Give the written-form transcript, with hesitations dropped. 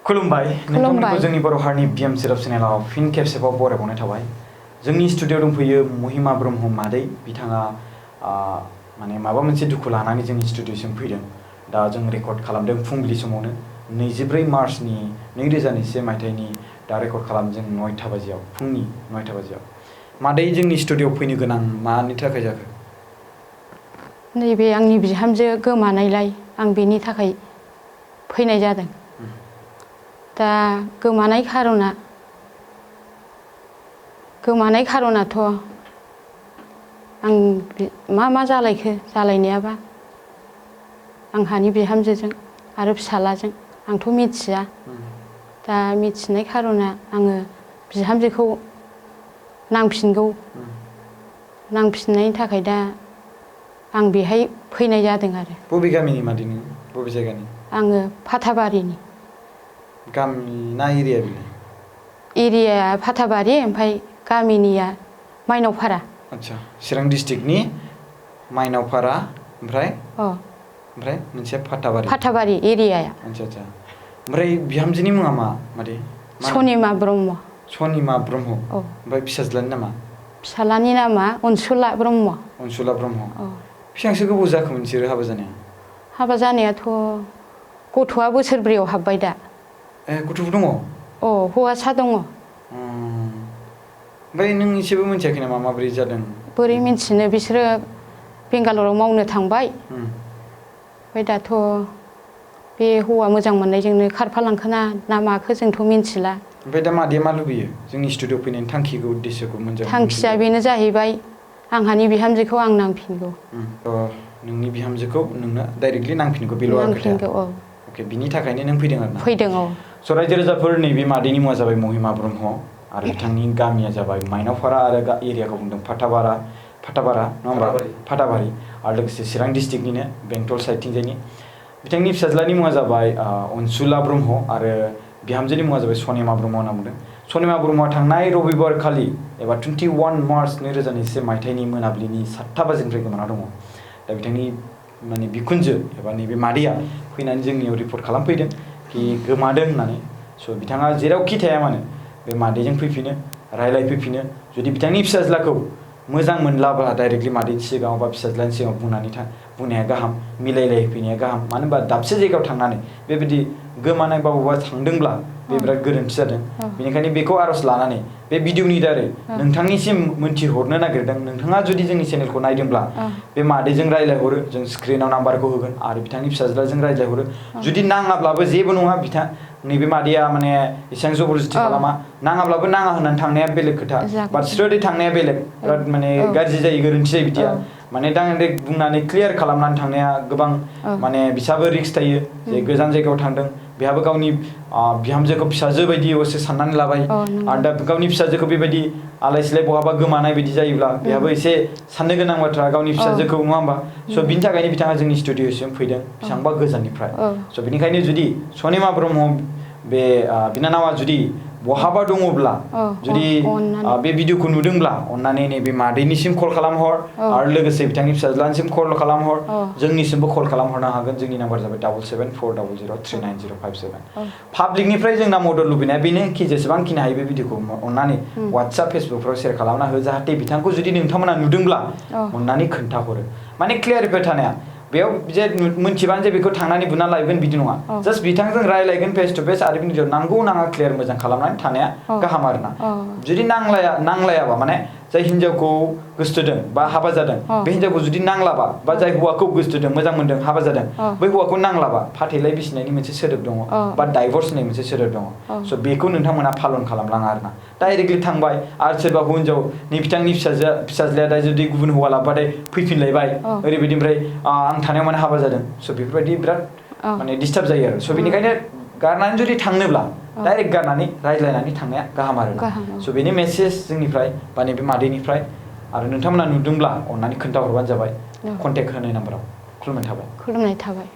खुलुमबाय नोंथांमोनखौ जोंनि बर' हारिनि बिएमसि राव चेनेलाव फिन खेबसेबाव बरायबावनाय थाबाय। जोंनि स्टुडिअ दंफैयो महिमा ब्रह्म मादै बिथाङा माने माबा मोनसे दुखु लानानै जोंनि स्टुडिअसिम फैदों। दा जों रेकर्ड खालामदों फुंबिलि समावनो 24 मार्चनि 2021 मायथाइनि दा रेकर्ड खालामदों 9टा बाजियाव फुंनि 9टा बाजियाव। मादै जोंनि स्टुडिअ फैनो गोनां मानि थाखाय जाखो? नैबे आंनि बिहामजो गोमानायलाय आं बेनि थाखाय फैनाय जादों। दा गोमानाय खारनाथ' आं मा जालायखो जालायनायाबा आंहानि बिहामजोजों आरो फिसालाजों आंथ' मिथिया। दा मिथिनाय खारना आङो बिहामजोखौ नांफिनगौ नांफिननायनि थाखाय दा आं बेहाय फैनाय जादों आरो। बबे गामिनि मादै नों? बबे जायगानि? आङो फाथाबारिनि। गामि ना एरिया बेलाय? एरियाया फाथाबारि ओमफ्राय गामिनिया माइनावपारा। आच्छा चिरां डिस्ट्रिक्टनि माइनावपारा ओमफ्राय ओमफ्राय मोनसे फाथाबारि। फाथाबारि एरियाया। आच्छा ओमफ्राय बिहामजोनि मुङा मा मादै? सनिमा ब्रह्म। सनिमा ब्रह्म। औ। ओमफ्राय फिसाज्लानि नामा? फिसालानि नामा अनसुला ब्रह्म। अनसुला ब्रह्म। औ। बेसेबांसो गोबाव जाखोमोन बिसोरो हाबा जानाया? हाबा जानायाथ' गथ'आ बोसोरब्रैयाव हाबबाय दा। गथ'बो दङ? औ हौवासा दङ। ओमफ्राय नों एसेबो मिथियाखै नामा माबोरै जादों? बोरै मिथिनो बिसोरो बेंगालराव मावनो थांबाय। ओमफ्राय दाथ' बे हौवा मोजां मोननायजोंनो खारफालांखोना ना माखो जोंथ' मिथिला। ओमफ्राय दा मादैया मा लुबैयो जोंनि स्टुडिअ फैनायनि थांखिखौ उद्देশ্যखौ मोनजागोन? थांखिया बेनो जाहैबाय आंहानि बिहामजोखौ आं नांफिनगौ। नोंनि बिहामजोखौ नोंनो डाइरेक्टलि नांफिनगौ बेल' आरो खोथाया? नांफिनगौ औ। अके बिनि थाखायनो नों फैदों आरोना? फैदों औ। स' रायजो राजाफोर नैबे मादैनि मुङा जाबाय महिमा ब्रह्म आरो बिथांनि गामिया जाबाय माइनावपारा आरो एरियाखौ बुंदों फाथाबारा नङा होमबा? फाथाबारि आरो लोगोसे चिरां डिस्ट्रिक्टनिनो बेंटल साइडथिंजायनि। बिथांनि फिसाज्लानि मुङा जाबाय अनसुला ब्रह्म आरो बिहामजोनि मुङा जाबाय सनिमा ब्रह्म होनना बुंदों। सनिमा ब्रह्मआ थांनाय रबिबार खालि एबा 21 मार्च 2021 मायथाइनि मोनाबिलिनि 7टा बाजिनिफ्राय गोमाना दङ। दा बिथांनि माने बिखुनजो एबा नैबे मादैया फैनानै जोंनियाव रिपर्ट खालामफैदों कि गोमादों होननानै। स' बिथाङा जेरावखि थाया मानो बे मादैजों फैफिनो रायज्लायफैफिनो। जुदि बिथांनि फिसाज्लाखौ मोजां मोनलाब्ला डाइरेक्टलि मादैनि सिगाङाव बा फिसाज्लानि सिगाङाव बुंनाया गाहाम, मिलायलायहोफैनाया गाहाम। मानो होनबा दाबसे जायगायाव थांनानै बेबायदि गोमानाय बा बबावबा थांदोंब्ला बे बिराद गोरोन्थि जादों। बेनिखायनो बेखौ आर'ज लानानै बे भिडिअनि दारै नोंथांनिसिम मोनथिहरनो नागिरदों। नोंथाङा जुदि जोंनि चेनेलखौ नायदोंब्ला बे मादैजों रायज्लायहरो, जों स्क्रिनाव नाम्बारखौ होगोन आरो बिथांनि फिसाज्लाजों रायज्लायहरो। जुदि नाङाब्लाबो जेबो नङा, नैबे मादैया माने एसेबां जबरदस्ति खालामा। नाङाब्लाबो नाङा होननानै थांनाया बेलेग खोथा, बाट स्ट्रेटै थांनाया बेलेग। बिराद माने गाज्रि जायो, गोरोन्थि जायो बिदिया। माने डाइरेक्ट बुंनानै क्लियार खालामनानै थांनाया गोबां माने बिसाबो रिक्स थायो जे गोजान जायगायाव थांदों। बेहाबो गावनि बिहामजोखौ फिसाजो बायदि असे साननानै लाबाय आरो दा गावनि फिसाजोखौ बेबायदि आलाय सिलाय बहाबा गोमानाय बायदि जायोब्ला बेहाबो एसे साननो गोनां बाथ्रा गावनि फिसाजोखौ, नङा होमबा? स' बिनि थाखायनो बिथाङा जोंनि स्टुडिअसिम फैदों बेसेबांबा गोजाननिफ्राय। स' बिनिखायनो जुदि सनिमा ब्रह्म बे बिनानावा जुदि बहाबा दङब्ला, जुदि बे भिडिअखौ नुदोंब्ला अननानै नैबे मादैनिसिम कल खालामहर आरो लोगोसे बिथांनि फिसाज्लानिसिम कल खालामहर, जोंनिसिमबो कल खालामहरनो हागोन। जोंनि नाम्बार जाबाय 7740039057। पाब्लिकनिफ्राय जोंना मदद लुबैनाया बेनो कि जेसेबांखिनि हायो बे भिडिअखौ अननानै वाट्सएप फेसबुकफ्राव सेयार खालामना हो, जाहाथे बिथांखौ जुदि नोंथांमोना नुदोंब्ला अननानै खोन्थाहरो। माने क्लियारिफाइ थानाया बेयाव जे मोनथिबानो जे बेखौ थांनानै बुना लायगोन बिदि नङा। जास्ट बिथांजों रायज्लायगोन फेस टु फेस आरो बिनि गेजेराव नांगौ नाङा क्लियार मोजां खालामनानै थानाया गाहाम आरोना। जुदि नांलायाबा माने जाय हिनजावखौ गोसथोदों बा हाबा जादों बे हिनजावखौ जुदि नांलाबा, बा जाय हौवाखौ गोसथोदों मोजां मोनदों हाबा जादों बै हौवाखौ नांलाबा फाथैलाय बिसिनायनि मोनसे सोदोब दङ बा डाइभर्स होननाय मोनसे सोदोब दङ। स' बेखौ नोंथांमोना फालन खालामलाङा आरोना। डाइरेक्टलि थांबाय आरो सोरबा हिनजाव नै बिथांनि फिसाज्लाया दा जुदि गुबुन हौवा लाबाथाय फैफिनलायबाय ओरैबायदि, ओमफ्राय आं थानायाव माने हाबा जादों। स' बेफोरबायदि बिराद माने डिस्टार्ब जायो आरो। स' बेनिखायनो गारनानै जुदि थांनोब्ला डाइरेक्ट गारनानै रायज्लायनानै थांनाया गाहाम आरोना। स' बेनि मेसेज जोंनिफ्राय बा नैबे मादैनिफ्राय। आरो नोंथांमोना नुदोंब्ला अननानै खोन्थाहरबानो जाबाय कन्टेक्ट होनाय नाम्बाराव। खुलुमनाय थाबाय। खुलुमनाय थाबाय।